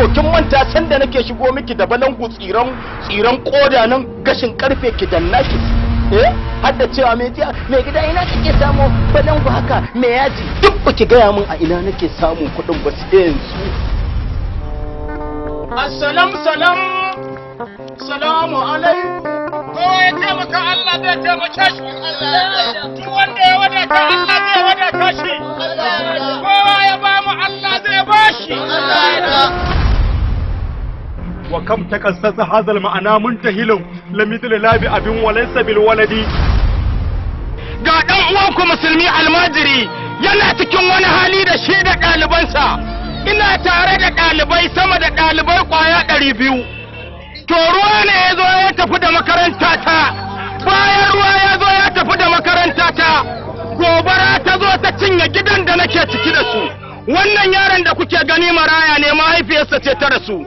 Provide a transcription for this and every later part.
To kin manta sanda nake shigo miki da balangu, tsiran tsiran koda nan, gashin karfe, ki danna ki har da cewa mai jiya, mai gida, ina kake samu balangu haka mai yaji? Duk baki gaya min a ina nake samun kuɗin ba sai yanzu. Assalam, salam, salamu alaikum. Kowa ya taimaka, Allah zai taimake shi. Duk wanda ya wadata, Allah zai wadata shi. Kowa ya ba mu, Allah zai ba shi. وكم تكسس هذا المعنى منتهل لمثل لا بأب وليس بالولد. Ga ɗan uwanku musulmi almajiri yana cikin wani hali da shi da ɗalibansa. Ina tare da ɗalibai sama da ɗalibai ƙwaya 200. To ruwa ne ya zo ya tafi da makaranta ta. Bayan ruwa ya zo ya tafi da makaranta ta, gobara ta zo ta cinye gidan da nake ciki da su. Wannan yaron da kuke gani maraya ne, mahaifiyarsa ce ta rasu,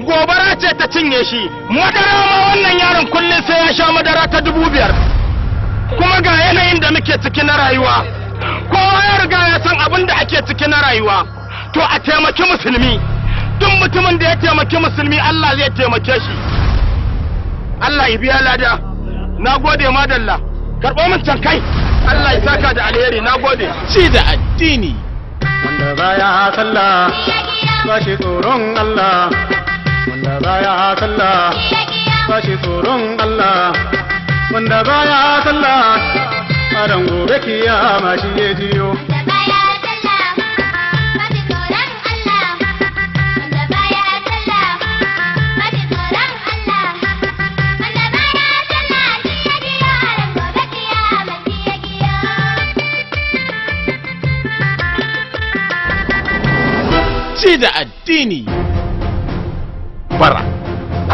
gobara ce ta cinye shi. Madara ma wannan yaron kullum sai ya sha madara ta 5,000. Kuma ga yanayin da muke ciki na rayuwa, kowa ya riga ya san abin da ake ciki na rayuwa. To a taimaki musulmi. Duk mutumin da ya taimaki musulmi, Allah zai taimake shi. Allah ya biya lada. Na gode, madalla. Karɓo min can kai. Allah ya saka da alheri, na gode. Ci da Addini. Wanda baya sallah ba shi tsoron Allah. Wanda baya sallah ba shi tsoron Allah. Wanda baya sallah a ran gobe kiyama shi ya jiyo. Wanda baya sallah ba shi tsoron Allah. Wanda baya sallah ba shi tsoron Allah. Wanda baya sallah shi ya jiyo, a ran gobe kiyama shi ya jiyo. Ci da Addini. Bara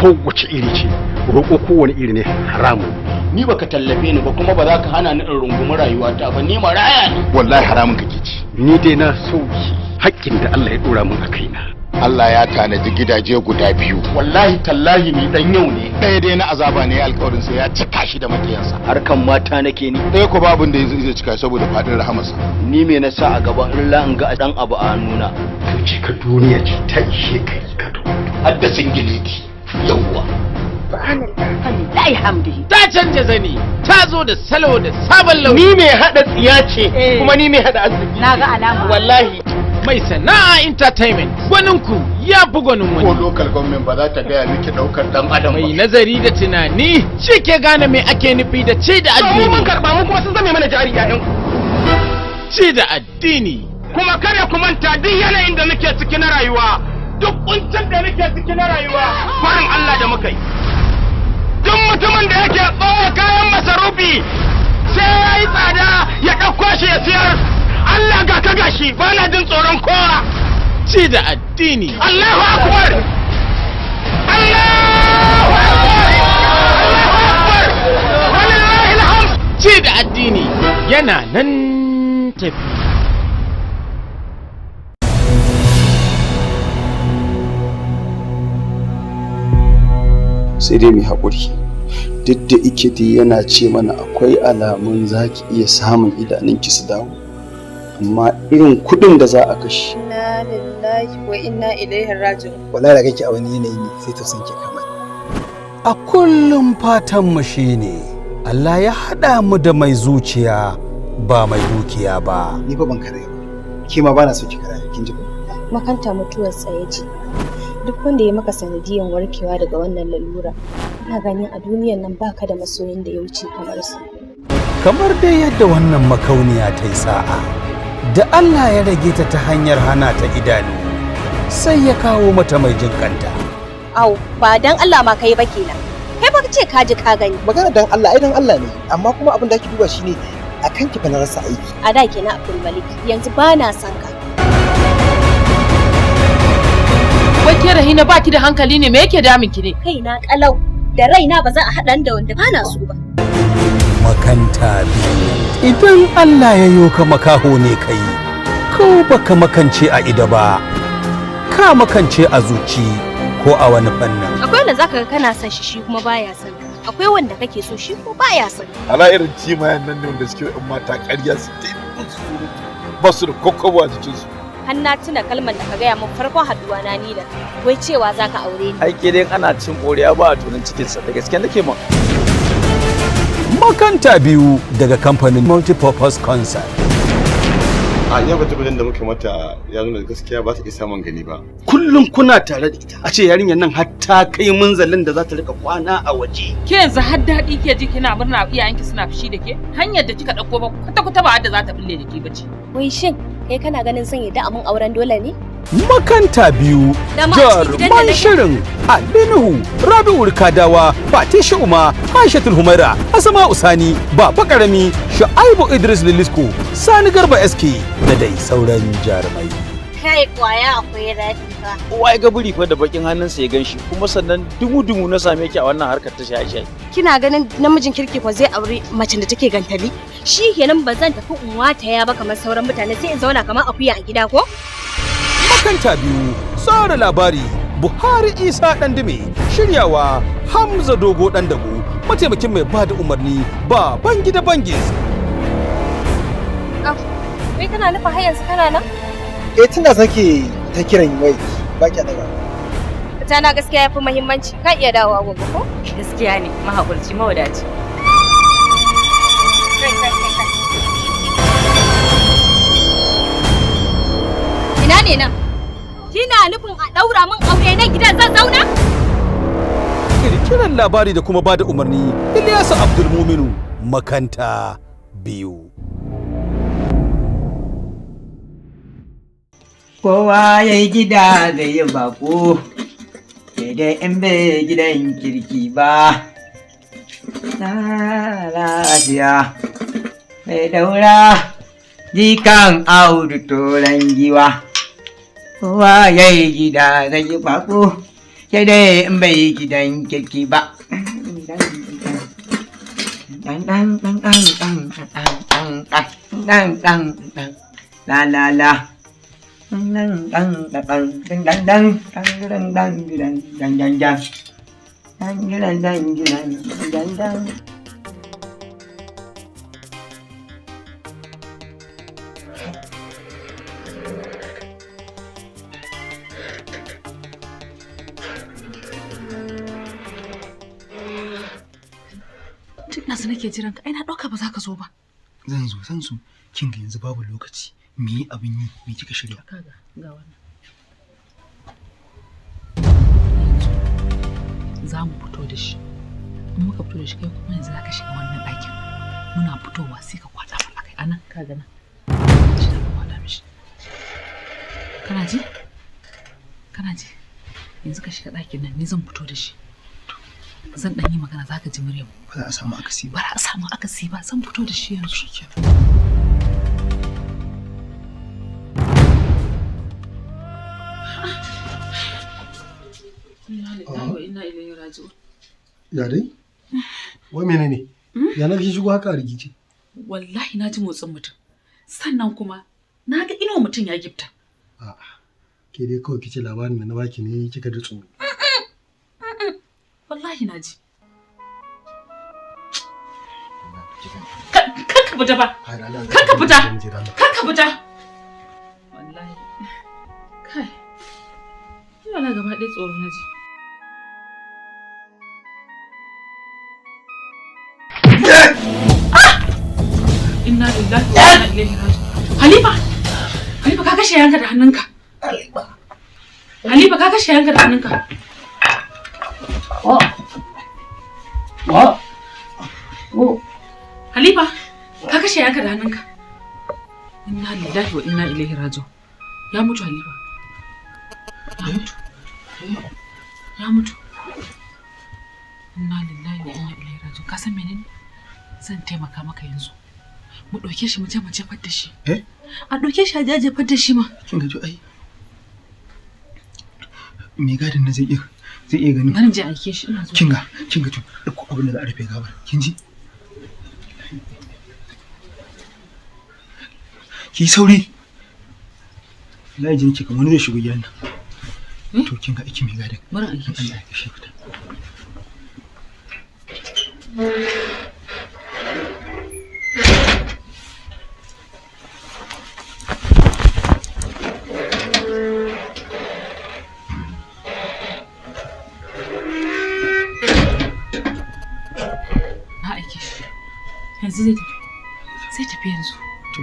kowace iri ce, roƙo kowane iri ne, haramun. Ni baka tallafe ni ba, kuma ba za ka hana ni in rungumi rayuwata ba. Ni maraya ne. Wallahi haramun kake ci. Ni dai na sauki haƙƙin da Allah ya ɗora min a kaina. Allah ya tanaji gidaje guda biyu. Wallahi tallahi ni dan yau ne. Ɗaya dai na azaba ne, alƙawarin sai ya cika shi da makiyansa. Harkan mata nake ni. Ɗaya ko babun da zai cika saboda faɗin rahamarsa. Ni me na sa a gaba illa in ga dan abu a hannuna? To ce ka duniya ce ta ishe ka ka to. Har da singileti, yawwa. Ta canja zani, ta zo da salo da sabon launi. Ni mai hada tsiya ce, kuma ni mai hada arziki. Na ga alama. Wallahi. Mai Sana'a Entertainment. Gwaninku ya fi gwanin Ko wani. local government ba za ta gaya miki ɗaukar ɗan adam Mai ba. nazari da tunani shi ke gane me ake nufi da ci da Mu mun addini. karba, mu kuma sun zame mana jari ƴaƴan. Ci da Addini. Kuma kada ku manta, duk yanayin da muke ciki na rayuwa, duk kuncin da muke ciki na rayuwa, farin Allah da muka yi. Duk mutumin da yake ɓoye kayan masarufi sai ya yi tsada ya ɗauko shi ya siyar, Allah ga ka gashi, ba na jin tsoron kowa. Ci da Addini. Allahu akbar, Allahu akbar, Allahu akbar, walillahi alhamd. Ci da Addini yana nan tafi. Sai dai mai haƙuri, duk da ike dai yana ce mana akwai alamun za ki iya samun idanunki su dawo, amma irin kuɗin da za a kashe. Inna lillahi wa inna ilaihi raji'un. Wallahi da kake a wani yanayi ne sai tausayin ke kama ni. A kullum fatanmu shine Allah ya haɗa mu da mai zuciya ba mai dukiya ba. Ni fa ban karaya ba, ke ma bana so ki karaya, kin ji ko? Makanta mutuwar tsaye ce. Duk wanda ya maka sanadiyan warkewa daga wannan lalura, ina ganin a duniyan nan baka da masoyin da ya wuce kamar su. Kamar dai yadda wannan makauniya ta yi sa'a, da Allah ya rage ta ta hanyar hana ta idanu, sai ya kawo mata mai jin kanta. Au, ba dan Allah ma kai ba kenan. Kai ba ce ka ji ka gani. Magana dan Allah ai dan Allah ne, amma kuma abin da ake duba shine akan ki fa na rasa aiki. A da kenan, Abdul Malik, yanzu ba na son ka. Wai ke Rahina, baki da hankali ne? Me yake damun ki ne? Kaina kalau da raina, ba za a haɗa ni da wanda ba na so ba. Makanta biyu. Idan Allah ya yo ka makaho ne kai, ko baka makance a ido ba, ka makance a zuci ko a wani fannin. Akwai wanda zaka ga kana son shi, shi kuma baya son ka. Akwai wanda kake so, shi ko baya son ka. Ala irin timayen nan ne wanda suke yan mata ƙarya su ta yi musu surutu, ba su da kokobo a jikinsu. Har na tuna kalmar da ka gaya min farkon haduwa na ni da wai cewa za ka aure ni. Ai ke dai ana cin ƙoriya ba a tunan cikinsa, da gaske nake ma. Makanta Biyu daga kamfanin Multipurpose Concert. A iya gwaje-gwajen da muka mata ya nuna gaskiya ba ta iya samun gani ba. Kullum kuna tare da ita, a ce yarinyar nan har ta kai munzalin da za ta rika kwana a waje. Ke yanzu har daɗi ke ji kina murna iyayenki suna fushi da ke? Hanyar da kika ɗauko ba kwata-kwata ba da za ta bulle da ke bace. Wai shin kai kana ganin zan yadda amin auren dole ne? Makanta Biyu, Da ma a cikin gidan da jaruman nake. shirin Ali Nuhu, Rabi'u Kadawa, Fati Shi'uma, Aishatul Humaira, Asama Usani, Baba Karami, Shu'aibu Idris Lilisko, Sani Garba SK da dai sauran jarumai. Kai, kwaya akwai daɗi fa. Kowa ya ga buri fa da bakin hannunsa ya ganshi, kuma sannan dumu-dumu na same ki a wannan harkar ta shaye-shaye. Kina ganin namijin kirki ko zai aure macen da take gantali? Shi kenan ba zan tafi in wataya ba kamar sauran mutane, sai in zauna kamar akuya a gida ko? Makanta Biyu, tsara labari Buhari Isa Ɗandume, shiryawa Hamza Dogo Ɗandago, mataimakin mai bada umarni ba Bangida Bangis. Wai kana nufin har yanzu kana nan? Eh, tunda sake ta kiran wai ba ki daga. Fita na gaskiya yafi muhimmanci. Ka iya dawowa gobe ko? Gaskiya ne, mahaƙurci mawadaci. Kai, kai, kai, kai. Ina ne nan? Kina nufin a ɗaura min aure nan gidan zan zauna? Kirkiran labari da kuma bada umarni Ilyasu Abdulmuminu. Makanta Biyu. Kowa ya yi gida zai yi bako, sai dai in bai gidan kirki ba. Na lafiya, mai daura, jikan Audu toron giwa. Kowa ya yi gida zai yi bako, sai dai in bai gidan kirki ba. Dan dan dan dan dan dan dan dan dan dan la la la. Dan dan dan dan dan dan dan dan dan dan dan dan dan dan dan dan dan dan. Tun ɗazu nake jiran ka, ai na ɗauka ba za ka zo ba. Zan zo, zan zo. Kin ga yanzu babu lokaci. Me yi abin yi, me kika shirya? Kaga ga wannan. Za mu fito da shi. In muka fito da shi, kai kuma yanzu za ka shiga wannan ɗakin. Muna fitowa sai ka kwaɗa mar akai anan, ka ga nan. Shi za ka kwaɗa mishi. Kana ji? Kana ji? Yanzu ka shiga ɗakin nan, ni zan fito da shi. Zan ɗan yi magana, za ka ji muryar mu. Ba za a samu akasi Ba ba. za a samu akasi ba, zan fito da shi yanzu. Shikenan. Inna lillahi wa inna ilaihi raji'un. Ya dai? Wai menene? Ya na shigo haka a rikici? Wallahi na ji motsin mutum. Sannan kuma na ga inuwa mutum ya gifta. Ke dai kawai kice labarin da na baki ne kika ji tsoro. Wallahi na ji. Kar ka fita ba. Kar ka fita. Kar ka fita. Wallahi. Kai. Ni wala gaba ɗaya tsoro na ji. Inna lillahi wa inna ilaihi raji'un. Halifa! Halifa, ka kashe yanka da hannunka. Halifa, ka kashe yanka da hannunka. Halifa, ka kashe yanka da hannunka. Inna lillahi wa inna ilaihi raji'un. Ya mutu, Halifa. Ya mutu. Ya mutu. Inna lillahi wa inna ilaihi raji'un. Ka san menene? Zan taimaka maka yanzu. Mu ɗauke shi mu je mu jefar da shi. Eh? A ɗauke shi a je a jefar da shi ma. Kin ga to ai. Mai gadin na zai iya ganin. Bari in je aike shi, ina zuwa. Kin ga to ɗauko abin da za a rufe gawar. Kin ji? Ki yi sauri. Wallahi jin ki kamar wani zai shigo gidan nan. To kin ga aiki mai gadin. Bari in aike shi. Allah ya kashe fita. Yanzu zai tafi. Zai tafi yanzu. To.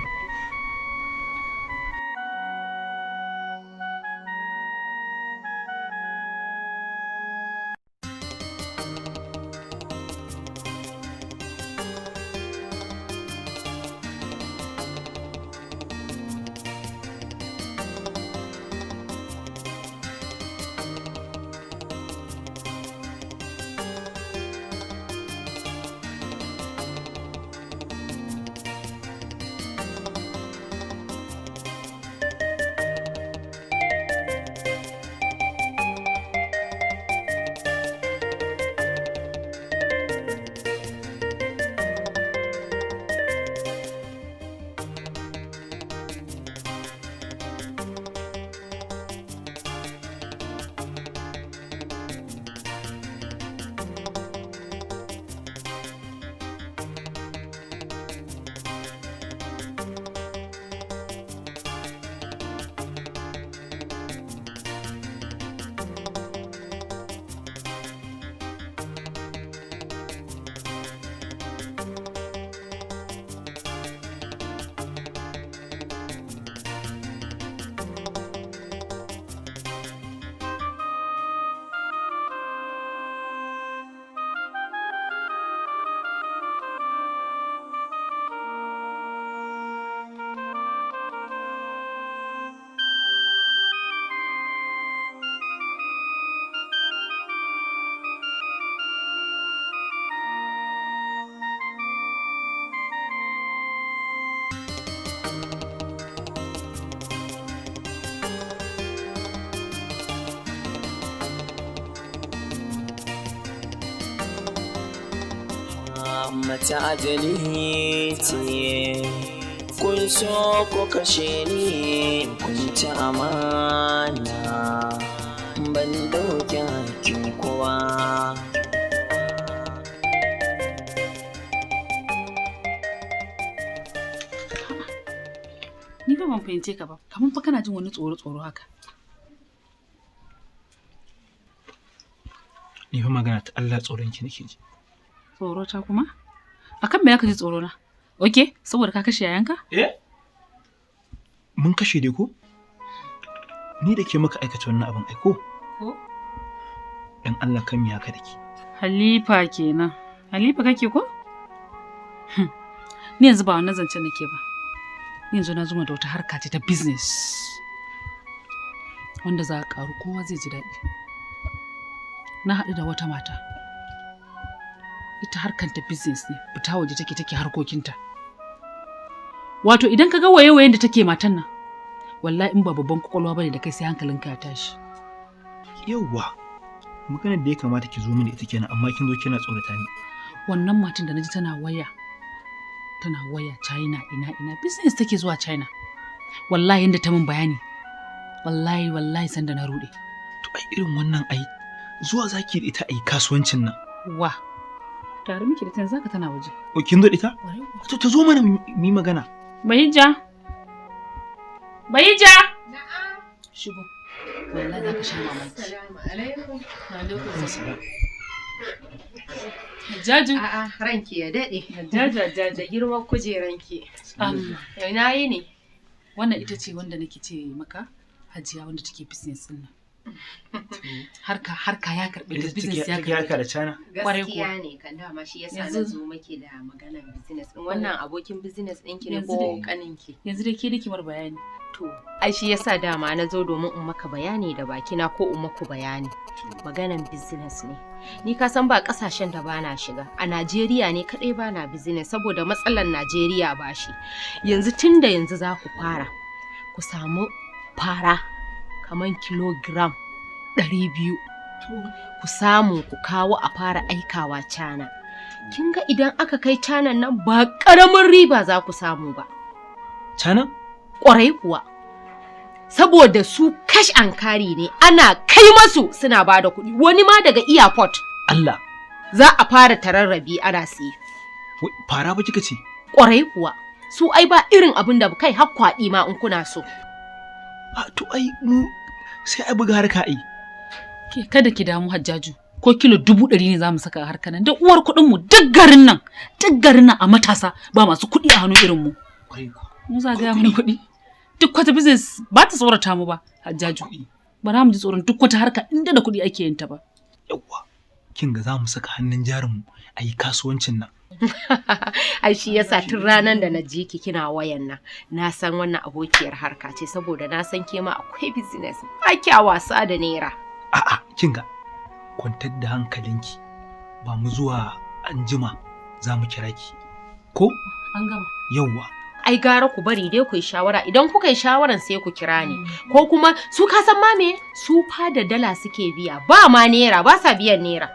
Mata ajali ce, kun so ko kashe ni, kun ci amana, ban dauki hakkin kowa. Ni fa ban fahimce ka ba, kamar fa kana jin wani tsoro tsoro haka. Ni fa magana ta Allah tsoron ki nake ji. Tsoro ta kuma? Akan me zaka ji tsoro na? Okay, saboda ka kashe yayanka? Eh? Mun kashe dai ko? Ni da ke muka aikata wannan abin aiko? Ko? Dan Allah kan mi haka da ke. Halifa kenan. Halifa kake ko? Ni yanzu ba wannan zancen nake ba. Ni yanzu na zuma da wata harka ce ta business. Wanda za a karu kowa zai ji daɗi. Na haɗu da wata mata. Ita harkanta business ne, fita waje take harkokinta. Wato idan ka ga waye-wayen da take matan nan, wallahi in ba babban kwakwalwa bane da kai sai hankalinka ya tashi. Yawwa, maganar da ya kamata ki zo mini ita kenan, amma kin zo kina tsorata ni. Wannan matan da naji tana waya China ina ina business take zuwa China. Wallahi inda ta min bayani, wallahi sanda na rude. To ai irin wannan ai zuwa zaki da ita ai kasuwancin nan. Wa? Tare muke da ta yanzu haka tana waje. O kin zo da ita? To ta zo mana mu yi magana. Bahija. Bahija. Na'am. Shigo. Wallahi zaka sha mamaki. Assalamu alaikum. Wa alaikum assalam. Jaju. A'a, ranki ya dade. Jaju, Jaju. Da girman kujeranki. Ina yi ne? Wannan ita ce wanda nake ce maka Hajiya wanda take business din nan. Harka ya karɓe da business ya karɓe. Harka da China. Gaskiya ne kan dama shi yasa na zo muke da maganar business din. Wannan abokin business ɗinki ne ko kaninki? Yanzu dai ke nake mar bayani. To, ai shi yasa dama na zo domin in maka bayani da bakina ko in maku bayani. Maganan business ne. Ni ka san ba kasashen da bana shiga. A Najeriya ne kadai bana business saboda matsalar Najeriya ba shi. Yanzu tunda yanzu za ku fara. Ku samu fara kaman kilogram 200. Ku samu ku kawo a fara aikawa Cana. Kin ga idan aka kai Canan nan ba karamin riba za ku samu ba. Cana? Kwarai kuwa. Saboda su cash and carry ne, ana kai masu suna bada kuɗi, wani ma daga airport. Allah. Za a fara tararrabi ana siye. Fara ba kika ce? Kwarai kuwa. Su ai ba irin abin da kai har kwaɗi ma in kuna so. A to ai mu sai ai buga harka ai. Ke kada ki damu Hajjaju. Ko kilo 100,000 ne za mu saka a harkar nan da uwar kuɗin mu duk garin nan a matasa ba masu kuɗi a hannu irin mu. Mu za ga mana kuɗi. Duk wata business ba ta tsorata mu ba, Hajjaju. Ba za mu ji tsoron duk wata harka inda da kuɗi ake yin ta ba. Yawwa. Kin ga za mu saka hannun jarin mu a yi kasuwancin nan. Ai shi yasa tun ranar da na ji ki kina wayan nan na san wannan abokiyar harka ce saboda na san ke ma akwai business ba kya wasa da naira. A'a kin ga kwantar da hankalinki ba mu zuwa anjima za mu kira ki. Ko? An gama. Yawwa. Ai gara ku bari dai ku yi shawara idan kuka yi shawaran sai ku kira ni ko kuma su ka san ma me su fa da dala suke biya ba ma naira ba sa biyan naira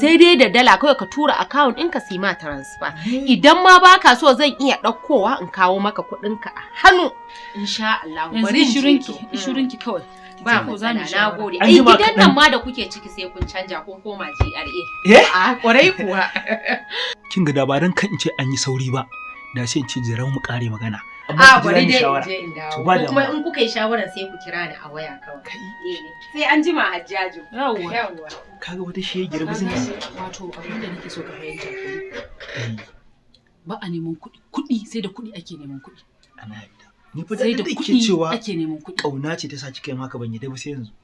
sai dai da dala kawai ka tura account ɗinka su yi ma transfer idan ma baka so zan iya ɗaukowa in kawo maka kuɗinka a hannu insha Allah bari shirinki shirinki kawai ba matsala na gode ai gidan nan ma da kuke ciki sai kun canja kun koma GRA a kwarai kuwa kin ga dabarun kan in ce an yi sauri ba da sai in ce jira mu kare magana. A bari dai in je in dawo. Kuma in kuka yi shawaran sai ku kira ni a waya kawai. Sai an jima Hajjaju. Yawwa. Kaga wata shegiyar business. Wato abin da nake so ka fahimta ba a neman kuɗi, kuɗi sai da kuɗi ake neman kuɗi. Ana yadda. Ni fa da ke cewa ake neman kuɗi. Kauna ce ta sa kika yi maka ban yadda ba sai yanzu.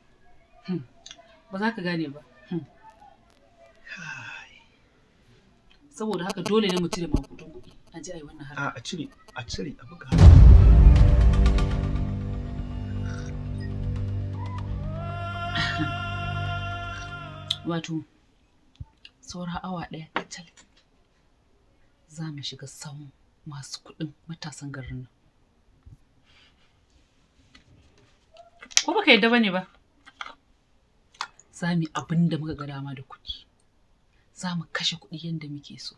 Ba za ka gane ba. Saboda haka dole ne mu cire makudan kuɗi. A ji a yi wannan harka. A cire, a cire, a buga. Wato, saura awa 1 kacal za mu shiga sahun masu kuɗin matasan garin nan. Ko baka yadda bane ba? Za mu yi abin da muka ga dama da kuɗi. Za mu kashe kuɗi yadda muke so.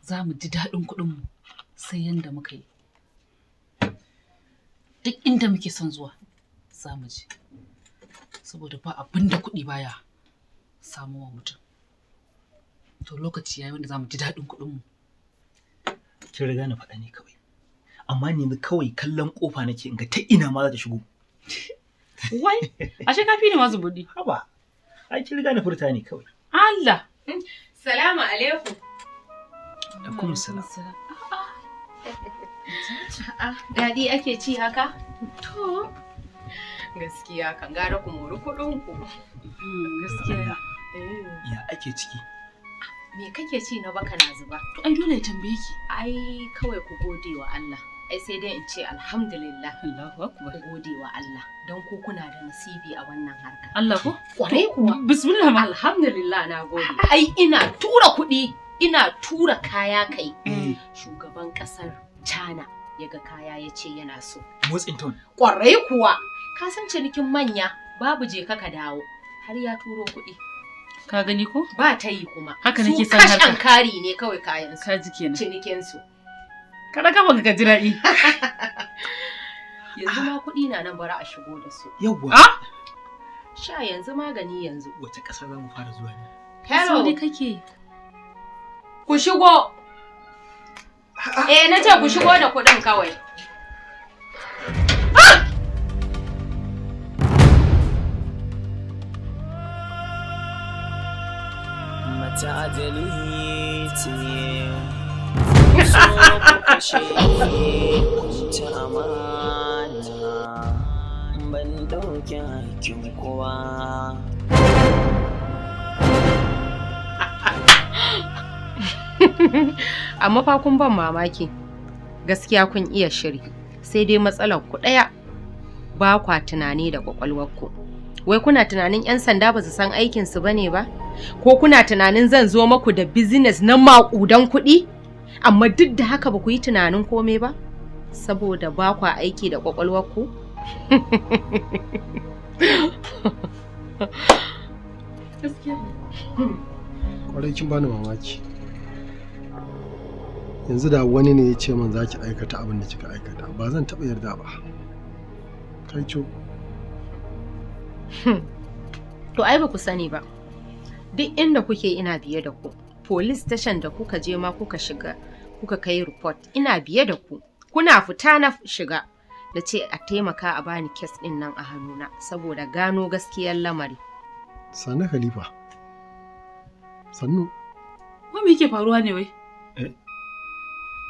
Za mu ji daɗin kuɗinmu sai yadda muka yi. Duk inda muke son zuwa za mu je. Saboda ba abin da kuɗi baya samuwa mutum. To lokaci yayi wanda za mu ji daɗin kuɗinmu. Kin riga na faɗa ne kawai. Amma ni kawai kallon ƙofa nake in ga ta ina ma za ta shigo. Wai, ashe ka fi ni ma zubuɗi. Haba, ai kin riga na furta ne kawai. Allah! Salamu alaikum. Alaikum salam. Daɗi ake ci haka? To, gaskiya kan gara ku mori kuɗin ku. Gaskiya. Ya ake ciki? Me kake ci na baka na zuba? To ai dole ya tambaye ki. Ai kawai ku gode wa Allah. Ai sai dai in ce alhamdulillah. Allahu akbar. Ku gode wa Allah don ku kuna da nasibi a wannan harka. Allah ko? Kwarai kuwa. Bismillah ma. Alhamdulillah na gode. Ai ina tura kuɗi, ina tura kaya kai. Shugaban ƙasar China ya ga kaya ya ce yana so. Motsin ton. Kwarai kuwa. Ka san cinikin manya babu je ka dawo. Har ya turo kuɗi. Ka gani ko? Ba ta yi kuma. Haka nake son harka. Su kashan kari ne kawai kayan su. Ka ji kenan. Cinikin su. Kada ka baka ji daɗi. Yanzu ma kuɗi na nan bara a shigo da su. Yawwa. Sha yanzu magani yanzu. Wace ƙasa za mu fara zuwa ne? Hello. Sauri kake. Ku shigo. Eh na ce ku shigo da kuɗin kawai. Mace ajali ce, so ku kashe kun ci amana, ban ɗauki hakkin kowa. Amma fa kun ban mamaki. Gaskiya kun iya shiri. Sai dai matsalar ku ɗaya ba kwa tunani da kwakwalwarku. Wai kuna tunanin 'yan sanda ba su san aikinsu ba ne ba? Ko kuna tunanin zan zo maku da business na maƙudan kuɗi? Amma duk da haka ba ku yi tunanin komai ba? Saboda ba kwa aiki da kwakwalwarku? Gaskiya. Kwarai kin bani mamaki. Yanzu da wani ne ya ce min za ki aikata abin da kika aikata ba zan taɓa yarda ba. Kai co. To ai ba ku sani ba. Duk inda kuke ina biye da ku. Police station da kuka je ma kuka shiga kuka kai report ina biye da ku. Kuna fita na shiga. Na ce a taimaka a bani kes ɗin nan a hannuna saboda gano gaskiyar lamari. Sannu Khalifa. Sannu. Wai me yake faruwa ne wai?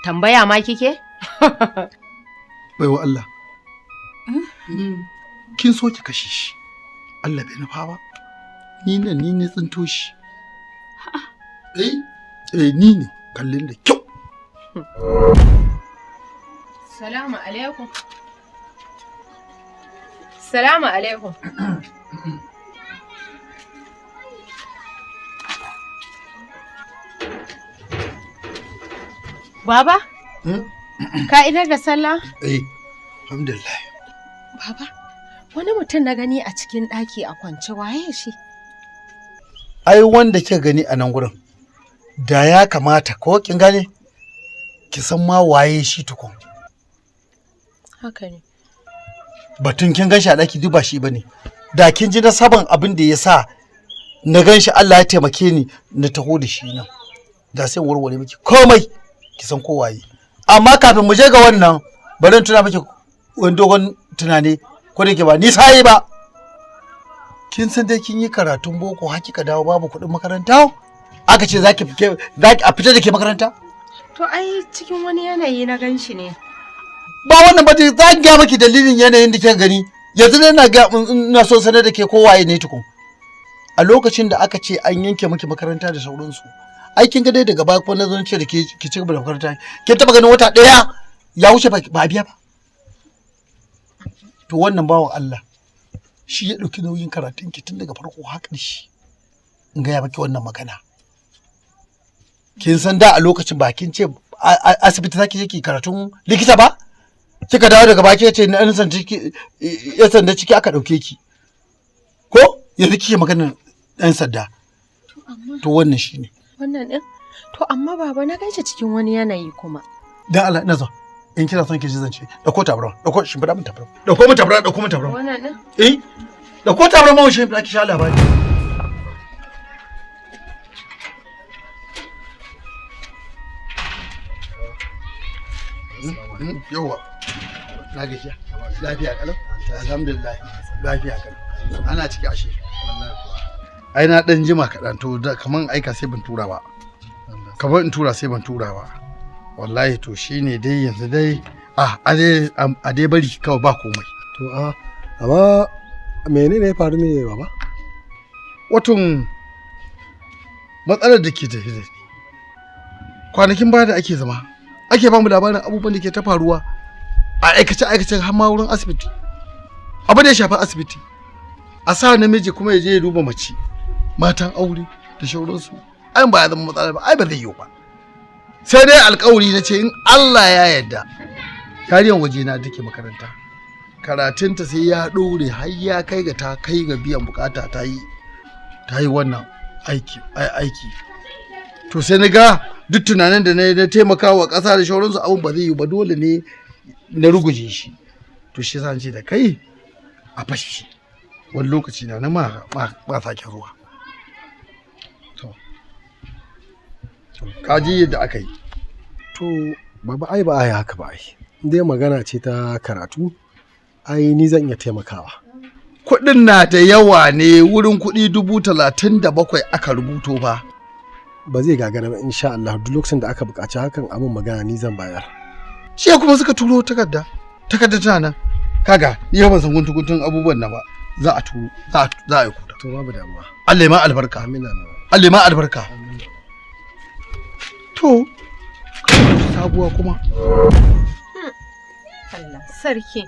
Tambaya ma kike? Baiwa Allah. Kin so ki kashe shi. Allah bai nufa ba. Ni nan ni ne tsinto shi. Eh, eh ni ne kallin da kyau. Salamu alaikum. Salamu alaikum. Baba? Ka idar da sallah? Eh, alhamdulillah. Baba, wani mutum na gani a cikin ɗaki a kwance, waye shi? Ai wanda kika gani a nan gurin, da ya kamata ko kin gane, ki san ma waye shi tukun. Haka ne. Batun kin gan shi a ɗaki duk ba shi bane. Da kin ji na saban abin da ya sa na gan shi, Allah ya taimake ni na taho da shi nan. Da sai in warware miki komai, ki san ko waye. Amma kafin mu je ga wannan, bari in tuna miki wani dogon tunani, ko da yake ba ni sai ba. Kin san dai kin yi karatun boko har kika dawo babu kuɗin makaranta? Aka ce zaki zaki a fita da ke makaranta? To ai cikin wani yanayi na gan shi ne. Ba wannan ba, za ki ga miki dalilin yanayin da kika gani. Yanzu dai ina ga ina so sanar da ke ko waye ne tukun. A lokacin da aka ce an yanke miki makaranta da sauransu, ai kin ga dai daga baya kuma na zo na ce da ke ki ci gaba da makaranta. Kin taba ganin wata ɗaya ya wuce ba a biya ba? To wannan bawan Allah shi ya ɗauki nauyin karatun ki tun daga farko har ƙarshe. In gaya maki wannan magana. Kin san da a lokacin ba kin ce asibiti zaki je ki karatun likita ba? Kika dawo daga baki ce na ɗan sanda ciki, ya sanda ciki aka ɗauke ki. Ko yanzu kike maganar ɗan sanda. To amma To wannan shine. wannan ɗin? To amma baba, na gan shi cikin wani yanayi kuma. Dan Allah ina zo. In kina son ki ji zance, ɗauko tabarau, ɗauko, shimfiɗa min tabarau. Ɗauko min tabarau, ɗauko min tabarau. Wannan ɗin? Eh, ɗauko tabarau ma shimfiɗa ki sha labari. Yawwa. Na gajiya. Lafiya kalau. Alhamdulillah. Lafiya kalau. Ana ciki ashe. Ai na dan jima kaɗan, to da kaman aika sai ban tura ba. Kaman in tura sai ban tura ba. Wallahi to shine dai yanzu dai a dai bari kawai, ba komai. To a amma menene ya faru ne, baba? Wato matsalar da ke tafi da ni, kwanakin baya da ake zama ake bamu labarin abubuwan da ke ta faruwa a aikace aikacen har ma wurin asibiti, abu da ya shafi asibiti, a sa namiji kuma ya je ya duba mace, matan aure da shauransu, ai ba ya zama matsala ba, ai ba zai yiwu ba. Sai dai alkawari na ce in Allah ya yarda yariyan waje na take makaranta, karatunta sai ya ɗore har ya kai ga ta kai ga biyan bukata, ta yi wannan aiki ai aiki. To sai na ga duk tunanin da na yi na taimaka wa ƙasa da shauransu, abin ba zai yiwu ba, dole ne na ruguje shi. To shi yasa ce da kai a fashi wani lokaci na ma ma sake zuwa. To ka ji yadda aka yi. To baba, ai ba ai haka ba ai. In dai magana ce ta karatu, ai ni zan iya taimakawa. Kuɗin na da yawa ne, wurin kuɗi 37,000 aka rubuto ba. Ba zai gagara ba insha Allah, duk lokacin da aka buƙaci hakan abin magana ni zan bayar. Shi kuma suka turo takarda, takarda tana nan. Kaga ni ban san guntun guntun abubuwan nan ba, za a turo, za a yi kuɗa. To babu damuwa. Allah ya ma albarka. Amin amin. Allah ya ma albarka. To sabuwa kuma. Allah sarki.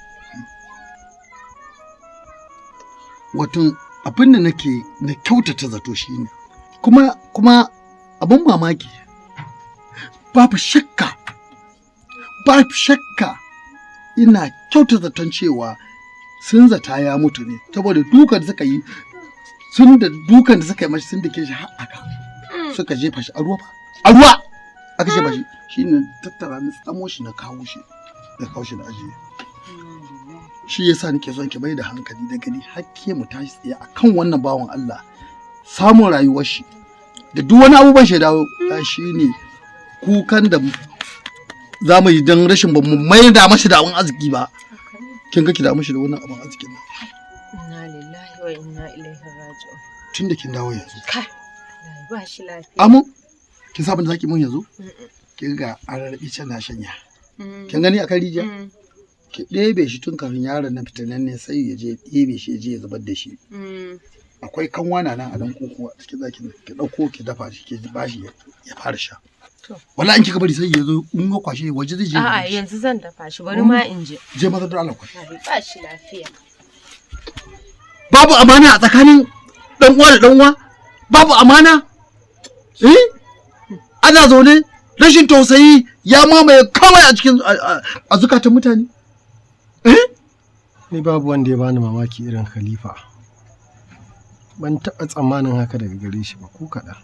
Wato abin da nake na kyautata zato shine kuma abin mamaki, babu shakka, babu shakka ina kyautata zaton cewa sun zata ya mutu ne saboda dukan da suka yi, sun da dukan da suka yi mashi, sun dake shi har aka suka jefa shi a ruwa, ba a ruwa aka jefa shi. Shine tattara na tsamo shi, na kawo shi, na kawo shi na ajiye shi. Yasa nake son ki bai da hankali da gani hakke mu tashi tsaye akan wannan bawan Allah, samun rayuwar shi da duk wani abubuwan shi dawo. Shi ne kukan da za mu yi don rashin ba mu mai da mashi da abin arziki ba. Kin ga ki da mashi da wannan abin arzikin nan. Inna lillahi wa inna ilaihi raji'un. Tun da kin dawo yanzu. Kai. Allah ba shi lafiya. Amu, kin san abin da zaki mun yanzu? Kin ga ararrabi can na shanya. Kin gani akan rijiya? Ki ɗebe shi tun kafin yaron nan fitinan ne sai ya je ɗebe shi ya je ya zubar da shi. Akwai kanwa na nan a dan koko a cikin zakin ki ɗauko ki dafa shi ki bashi ya fara sha. Wallahi in kika bari sai ya zo in ya kwashe waje zai je. A'a yanzu zan dafa shi bari ma in je. Je maza don Allah kwashe. Ba shi lafiya. Babu amana a tsakanin dan uwa da dan uwa? Babu amana? Eh? Ana zaune rashin tausayi ya mamaye kawai a cikin a zukatan mutane. Eh? Ni babu wanda ya bani mamaki irin Khalifa. Ban taɓa tsammanin haka daga gare shi ba ko kaɗan.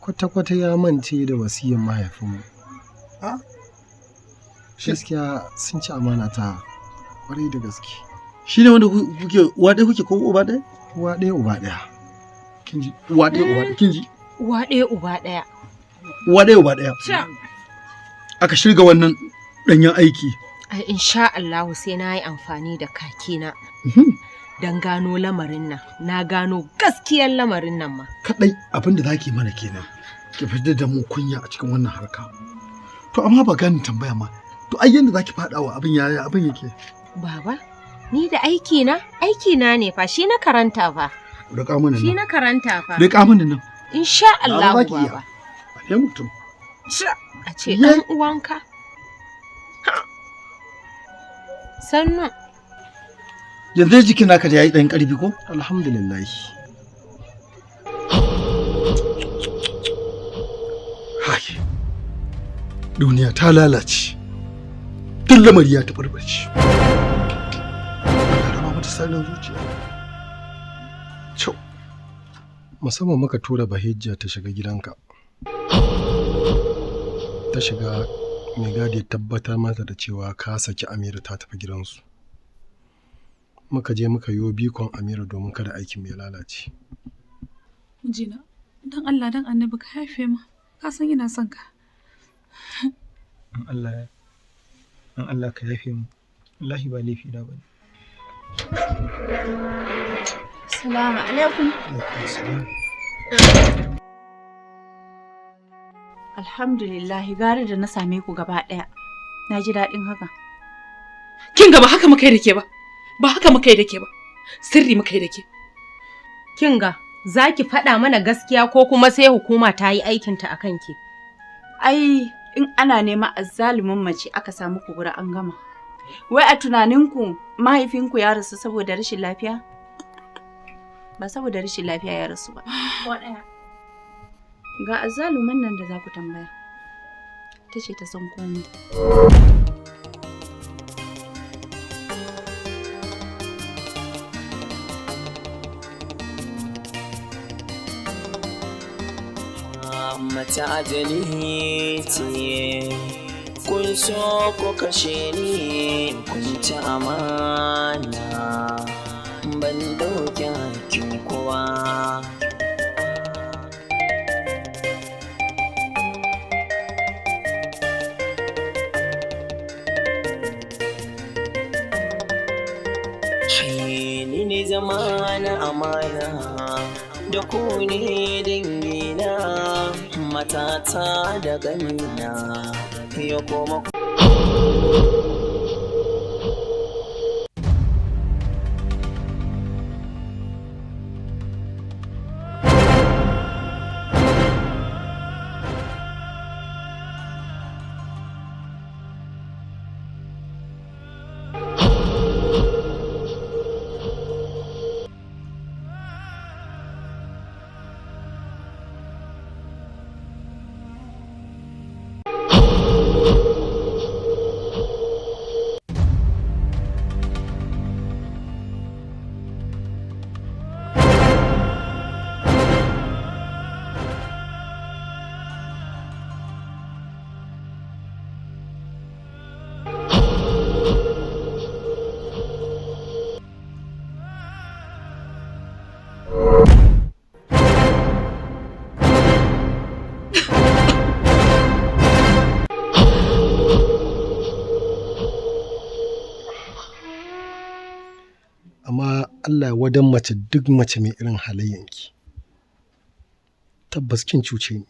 Kwata-kwata ya mance da wasiyyar mahaifinmu. Gaskiya sun ci amana ta kwarai da gaske. Shi ne wanda kuke uwa ɗaya kuke ko uba ɗaya? Uwa ɗaya uba ɗaya. Kin ji? Uwa ɗaya uba ɗaya. Kin ji? Uwa ɗaya uba ɗaya. Uwa ɗaya uba ɗaya. Aka shirga wannan ɗanyen aiki. Ai insha Allahu sai na yi amfani da kakina. Don gano lamarin nan, na gano gaskiyar lamarin nan ma. Kaɗai abin da zaki mana kenan, ki fitar da mu kunya a cikin wannan harka. To amma ba gani tambaya ma, to ai yanda zaki faɗa wa abin yaya abin yake. Baba, ni da aiki na, aiki na ne fa, shi na karanta fa. Riƙa mana nan. Shi na karanta fa. Riƙa mana nan. Insha Allahu baba. Ne mutum. A ce ɗan uwanka. Sannu. Yanzu jikin naka da yayi dan karfi ko? Alhamdulillah. Hai. Duniya ta lalace. Duk lamari ya tabarbarce. Allah raba mata sanin zuciya. Ciao. Musamman muka tura Bahijja ta shiga gidanka. Ta shiga mai gadi ya tabbatar mata da cewa ka saki Amira ta tafi gidansu. Muka je muka yo bikon Amira domin kada aikin ya lalace. Mijina, don Allah don Annabi ka haife mu. Ka san ina son ka. In Allah ka yafe mu. Wallahi ba laifi na bane. Assalamu alaikum. Alhamdulillah gari da na same ku gaba ɗaya. Na ji daɗin haka. Kin ga ba haka muka yi da ke ba. Ba haka muka yi da ke ba. Sirri muka yi da ke. Kin ga za ki faɗa mana gaskiya ko kuma sai hukuma ta yi aikinta a kanki. Ai in ana nema azzalumin mace aka samu kubura an gama. Wai a tunaninku mahaifinku ya rasu saboda rashin lafiya? Ba saboda rashin lafiya ya rasu ba. Ko ɗaya. Ga azzaluman nan da za ku tambaya. Ta ce ta san komai. Mata ajali ce, kun so ku kashe ni, kun ci amana, ban ɗauki hakkin kowa. Ni ne zama na amana da ku ne dangina matata da ganina ya koma. Allah ya wadan mace, duk mace mai irin halayyanki. Tabbas kin cuce ni.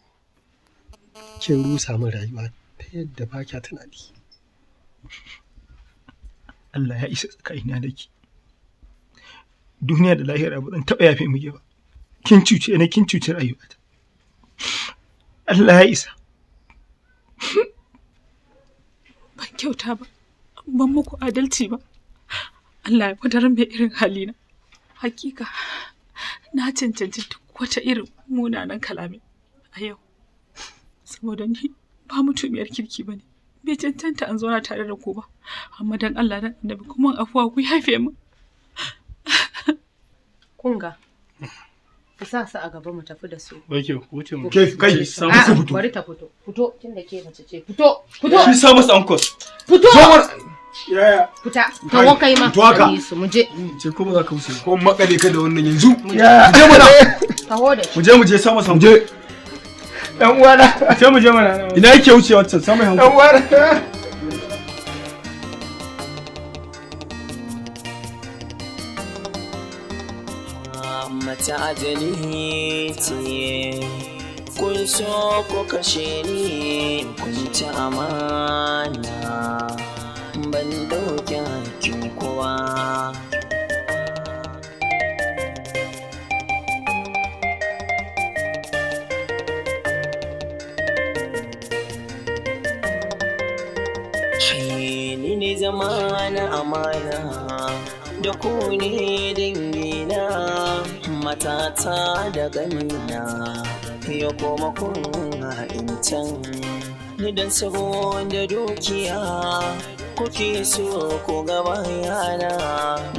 Kin rusa min rayuwa ta yadda ba kya tunani. Allah ya isa tsakanina da ki. Duniya da lahira ba zan taɓa yafe miki ba. Kin cuce ni, kin cuci rayuwata. Allah ya isa. Ban kyauta ba, ban muku adalci ba. Allah ya wadaran mai irin halina. Hakika na cancanci duk wata irin munanan kalami a yau. Saboda ni ba mutumiyar kirki ba ne. Bai cancanta an zauna tare da ku ba. Amma dan Allah dan Annabi kuma afuwa ku yafe min. Kunga. Ku sa su a gaba mu tafi da su. Wake, wuce mu. Kai, kai, sa musu A'a, fito. Bari ta fito. Fito tunda ke mace ce. Fito. Fito. Shi sa musu ankos. Fito. Yaya. Fita. Tawo kai ma. Fito haka. Ka bi su, mu je. Ce ko ba za ka wuce. Ko makale ka da wannan yanzu. Mu je. Mu je mana. Taho da shi. Mu je mu je sa masa. Mu je. Dan uwana. Ce mu je mana. Ina yake wuce wancan sa mai hankali. Dan uwana. Mata ajali ce, kun so ku kashe ni, kun ci amana, ban dauki hakkin kowa. Ni ne zama na amana da ku ne dangina, matata da ganina, ya koma kun ha'incan ni don saboda dukiya kuke so ku gaba yana,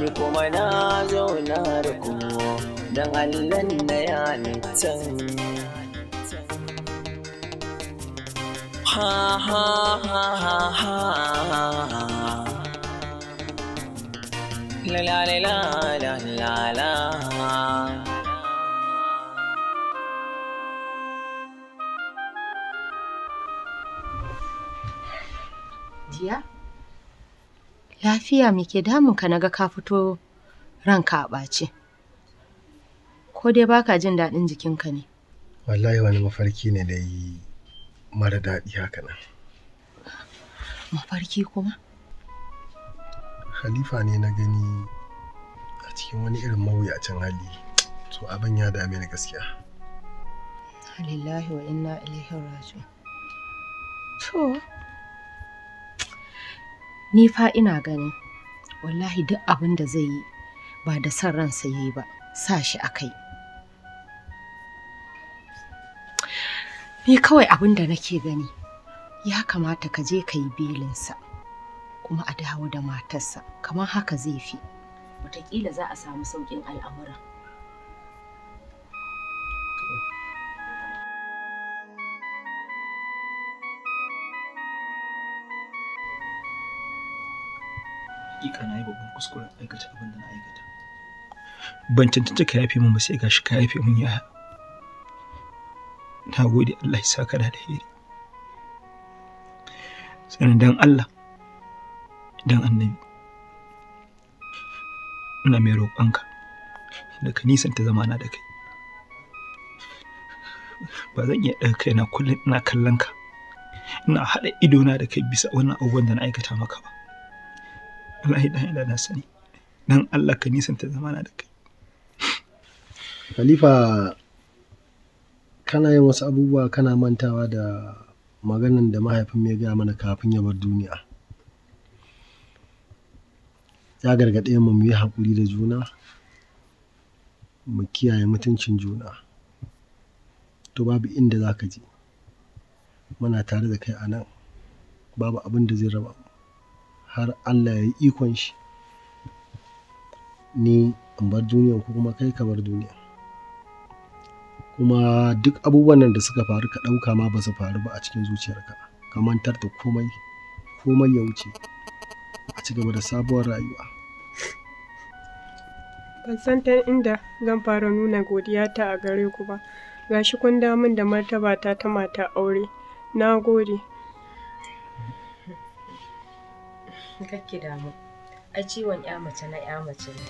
ni kuma na zauna da ku don Allah na yalittan. Ha ha ha ha ha. La la la la la la la. Diya? Lafiya me ke damun ka naga ka fito ranka a ɓace. Ko dai baka jin daɗin jikinka ne? Wallahi wani mafarki ne na yi mara daɗi haka nan. Mafarki kuma? Khalifa ne na gani a cikin wani irin mawuyacin hali. To abin ya dame ni gaskiya. Lillahi wa inna ilaihi raji'un. To, ni fa ina ganin wallahi duk abin da zai yi ba da son ransa yayi ba, sa shi a kai. Ni kawai abin da nake gani ya kamata ka je ka yi belinsa kuma a dawo da matarsa, kamar haka zai fi. Wataƙila za a samu sauƙin al'amura. Hakika na yi babban kuskuren aikata abin da na aikata. Ban cancanci ka yafe min ba, sai gashi ka yafe min yaya. Na gode, Allah ya saka da alheri. Sannan dan Allah, dan Annabi, ina mai roƙonka da ka nisanta zamana da kai. Ba zan iya ɗaga kaina kullum ina kallon ka, ina haɗa idona da kai bisa wannan abubuwan da na aikata maka ba. Wallahi dan ina na sani. Dan Allah ka nisanta zamana da kai. Khalifa, kana yin wasu abubuwa kana mantawa da maganan da mahaifin ya gaya mana kafin ya bar duniya. Ya gargaɗe mu mu yi haƙuri da juna, mu kiyaye mutuncin juna. To babu inda za ka je. Muna tare da kai a nan. Babu abin da zai raba mu. Har Allah ya yi ikon shi. Ni in bar duniyan ko kuma kai ka bar duniya. Kuma duk abubuwan nan da suka faru ka ɗauka ma ba su faru ba a cikin zuciyarka. Ka mantar da komai, komai ya wuce. A ci gaba da sabuwar rayuwa. Ban san ta inda zan fara nuna godiyata a gare ku ba. Gashi kun dawo min da martabata ta mata aure. Na gode. Kakki damu. Ai ciwon 'ya mace na 'ya mace ne.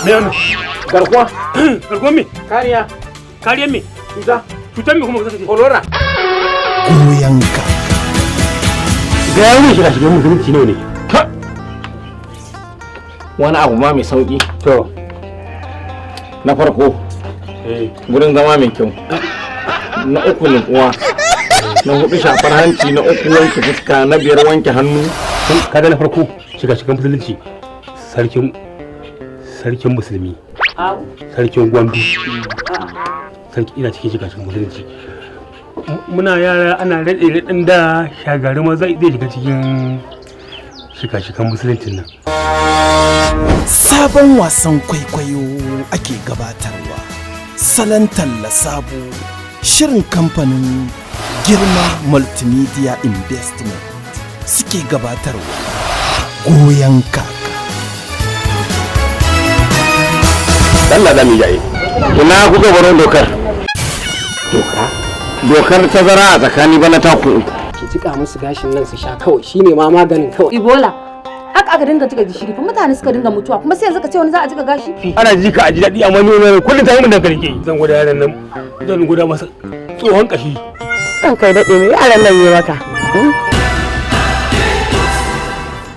Me wannan? Garkuwa. Garkuwa me? Kariya. Kariya me? Cuta. Cutar me kuma kasa ce? Kolora. Goyon kaka. Ga yawon shiga shiga musulunci ne? Wani abu ma mai sauki. To. Na farko. Gurin zama mai kyau. Na uku nutsuwa. Na hudu shafar hanci, na uku wanke fuska, na biyar wanke hannu. Kaga na farko shiga shiga musulunci sarkin musulmi. Sarkin Gwandu. Sarki ina cikin shiga cikin musulunci. Muna yara ana raɗe raɗin da shagari ma zai shiga cikin shika-shikan musuluncin nan. Sabon wasan kwaikwayo ake gabatarwa. Salon talla sabo, shirin kamfanin Girma Multimedia Investment suke gabatarwa. Goyon kaka. Allah za mu yi. Ina kuka baro dokar? Doka? Dokar tazara a tsakani bana taku 3. Ki jika musu gashin nan su sha kawai, shine ma maganin kawai. Ebola. Haka aka dinga jika gishiri fa mutane suka dinga mutuwa, kuma sai yanzu ka ce wani za a jika gashi? Ana jika a ji daɗi, amma ni wani kullum ta yi mun dankali ke. Zan gwada yaran nan, zan gwada masa tsohon kashi. Kan kai daɗe me yaran nan yi maka?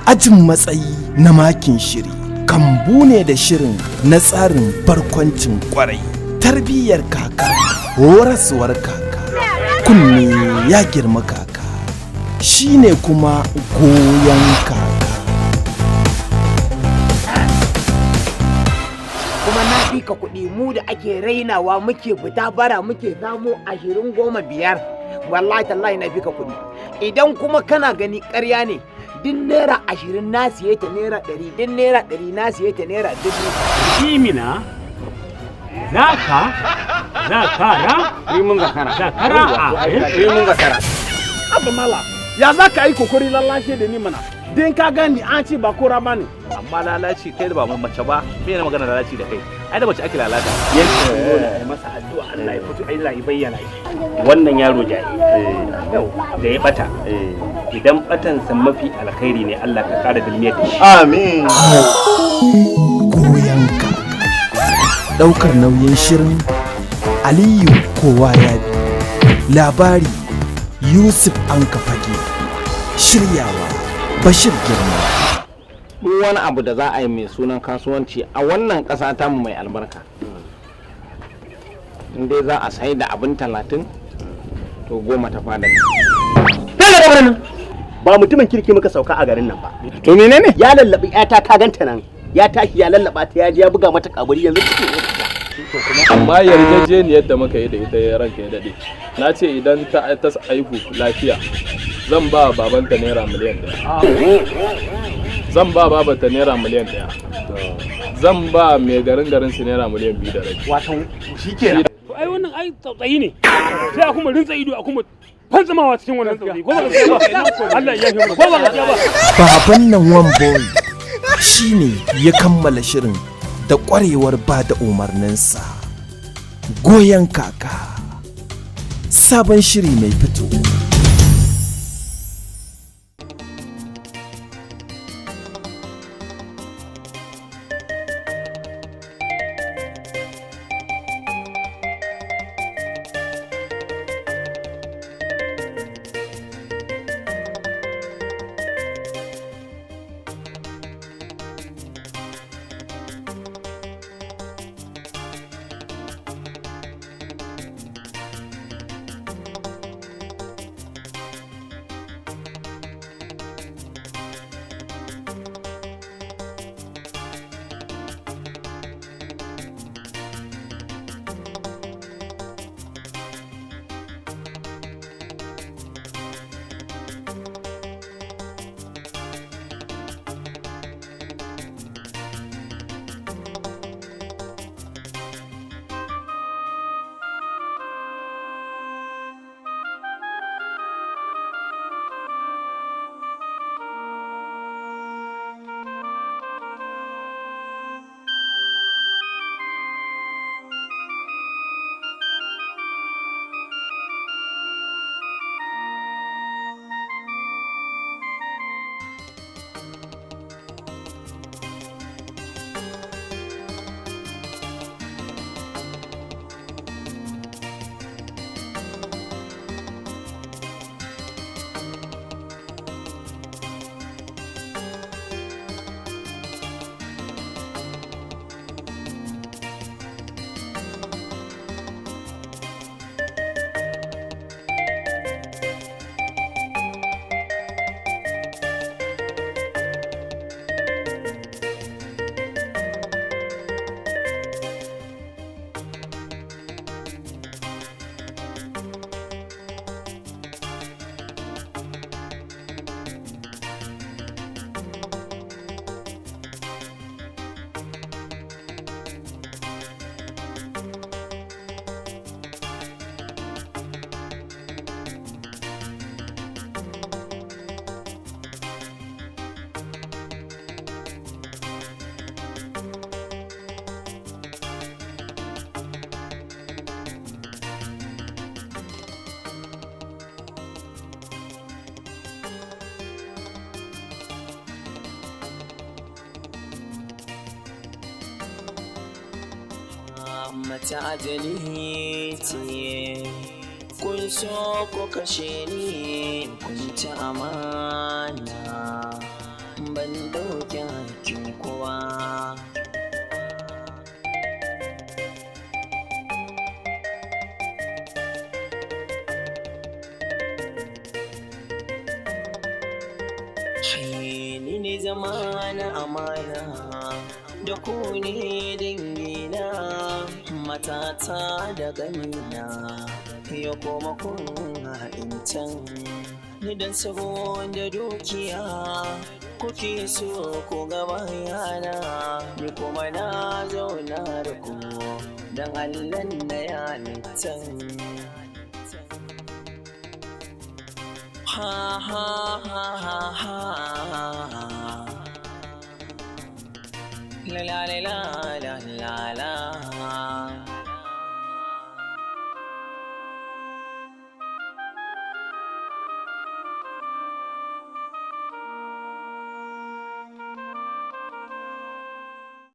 Ajin matsayi na makin shiri. Kambu ne da shirin na tsarin barkwancin kwarai. Tarbiyyar kaka, horaswar kaka, kunne ya girma kaka, shine kuma goyon kaka. Kuma na fi ka kuɗi, mu da ake rainawa muke fita bara muke samu 20, 10, 5. Wallahi tallahi na fi ka kuɗi. Idan kuma kana gani ƙarya ne, duk ₦20 na siye ta ₦100, duk ₦100 na siye ta ₦1000. Kimina zaka zakara rimin zakara zakara rimin zakara. Abba mala, ya za ka yi kokori lalashe da ni mana? Din ka gani an ce ba kora ba ne. Amma lalaci kai da ba mace ba, me ne magana lalaci da kai? Ai da mace ake lalata. Yanzu dole a yi masa addu'a Allah ya fito, Allah ya bayyana shi. Wannan yaro jaye da ya bata, idan batansa mafi alkhairi ne, Allah ka kara dalmiyar da shi. Amin. Goyon kaka. Daukar nauyin shirin Aliyu Kowa ya bi. Labari Yusuf Ankafage. Shiryawa Bashir Girma. Duk wani abu da za a yi mai sunan kasuwanci a wannan ƙasa tamu mai albarka, in dai za a sai da abin 30, to 10 ta fada. Ba mutumin kirki muka sauka a garin nan ba. To menene? Ya lallabi yata, ka ganta nan. Ya tashi ya lallaba ta, ya je ya buga mata kaburi, yanzu cikin. Amma yarjejeniyar da muka yi da ita, ya ranka ya daɗe, na ce idan ta aihu lafiya zan ba babanta ₦1 miliyan, zan ba babanta ₦1 miliyan, zan ba mai garin garin su ₦2.5 miliyan. Wato shikenan. To ai wannan ai tsautsayi ne, sai a kuma rintsa ido a kuma fantsamawa cikin wannan tsautsayi, ko ba gaskiya ba? Allah ya yafe mana, ko ba gaskiya ba? Baban nan One Boy shine ya kammala shirin da ƙwarewar ba da umarninsa. Goyon kaka. Sabon shiri mai fito. Mata ajali ce. Kun so ku kashe ni, kun ci amana. Ban ɗauki hakkin kowa. Ni ne zama na amana da ku ne dangina, matata da ganina, ya koma kun ha'intan ni don saboda dukiya. Kuke so ku gaba yana, ni kuma na zauna da ku don Allah na yalittan. Ha ha ha ha ha. La la la la la la la.